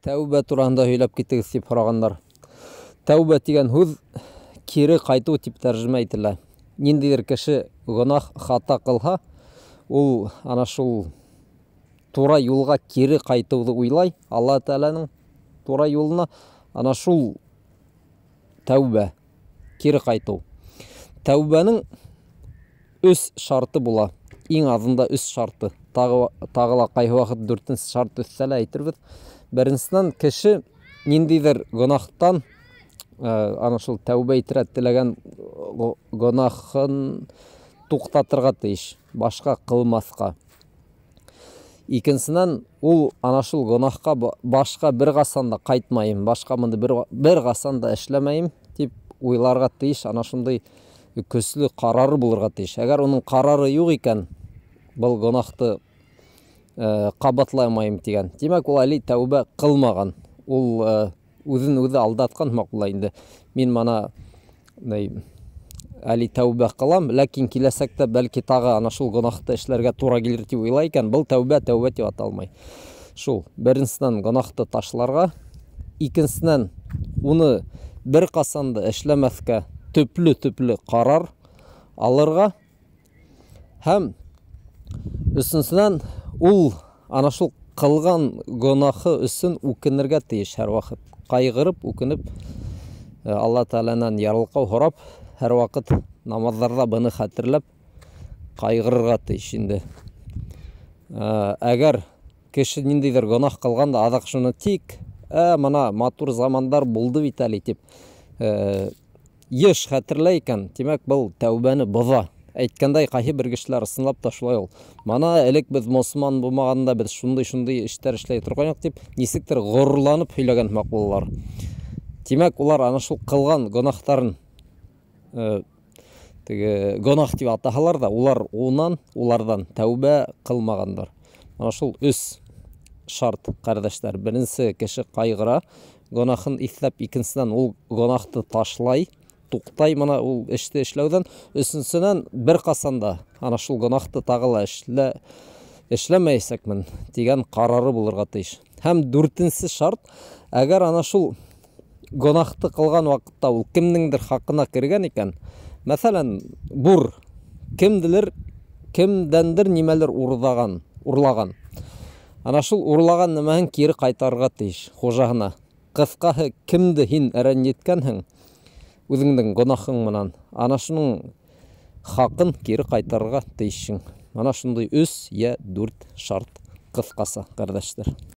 Тәүбә тураһында һөйләп китегеҙ тип һорағандар. Тәүбә тигән һүҙ кире ҡайтыу тип тәржемә ителә. Ниндәйҙер кеше гонаһ, хата ҡылһа, ул ана шул тура юлға кире ҡайтыуҙы уйлай, Алла Тәғәләнең тура юлына, ана шул тәүбә, кире ҡайтыу. Тәүбәнең өс шарты була. Иң аҙында өс шарты. Тағы ла ҡайһы ваҡыт дүртенсе шарт өҫтәлә әйтербеҙ. Беренсенән, кеше ниндәйҙер гонаһтан, ана шул тәүбә итергә теләгән гонаһын туҡтатырға тейеш, башҡа ҡылмаҫҡа. Икенсенән, ул ана шул гонаһҡа башҡа бер ҡасан да ҡайтмайым, башҡа быны бер ҡасан да эшләмәйем тип уйларға тейеш, ана шундай көслө ҡарары булырға тейеш. Әгәр уның ҡарары юҡ икән, был гонаһты ҡабатламайым тигән, тимәк, ул әле тәүбә ҡылмаған. Ул үҙен үҙе алдатҡан һымаҡ була инде. Мин мана әле тәүбә ҡылам, ләкин киләсәктә бәлки тағы ана шул гонаһты эшләргә тура килер тип уйлай икән, был тәүбә тәүбә тип аталмай. Шул, беренсенән, гонаһты ташларға, икенсенән, уны бер ҡасан да эшләмәҫкә төплө-төплө ҡарар алырға, һәм өсөнсөнән, ул ана шул ҡылған гонаһы өсөн үкенергә тейеш һәр ваҡыт. Ҡайғырып, үкенеп, Алла Тәғәләнән ярылҡау һорап, һәр ваҡыт намаҙҙарҙа быны хәтерләп ҡайғырырға тейеш инде. Әгәр кеше ниндәйҙер гонаһ ҡылған да, аҙаҡ шуны тик, мына матур замандар булды бит әле тип, йыш хәтерләй икән, тимәк, был тәүбәне боҙа. Әйткәндәй, ҡайһы бер кешеләр ысынлап та шулай ул. Мана элек беҙ мосолман булмағанда беҙ шундай-шундай эштәр эшләй торған юҡ тип, нисектер ғорурланып һөйләгән һымаҡ булалар. Тимәк, улар ана шул ҡылған гонаһтарын, теге гонаһ тип атаһалар ҙа, улар уларҙан тәүбә ҡылмағандар. Ана шул өс шарт, ҡәрҙәштәр. Беренсе, кеше ҡайғыра, гонаһын иҫләп, икенсенән, ул гонаһты ташлай, туҡтай мына ул эште эшләүҙән, өсөнсөнән, бер ҡасан да ана шул гонаһты тағы ла эшләмәйәсәкмен тигән ҡарары булырға тейеш. Һәм дүртенсе шарт, әгәр ана шул гонаһты ҡылған ваҡытта ул кемдеңдер хаҡына кергән икән, мәҫәлән, бур, кемдәндер нимәлер урлаған. Ана шул урлаған нәмәһен кире ҡайтарырға тейеш хужаһына. Ҡыҫҡаһы, кемде һин рәнйеткәнһең үҙеңдең гонаһың менән, ана шуның хаҡын кире ҡайтарырға тейешһең. Ана шундай өс йә дүрт шарт ҡыҫҡаса, ҡәрҙәштәр.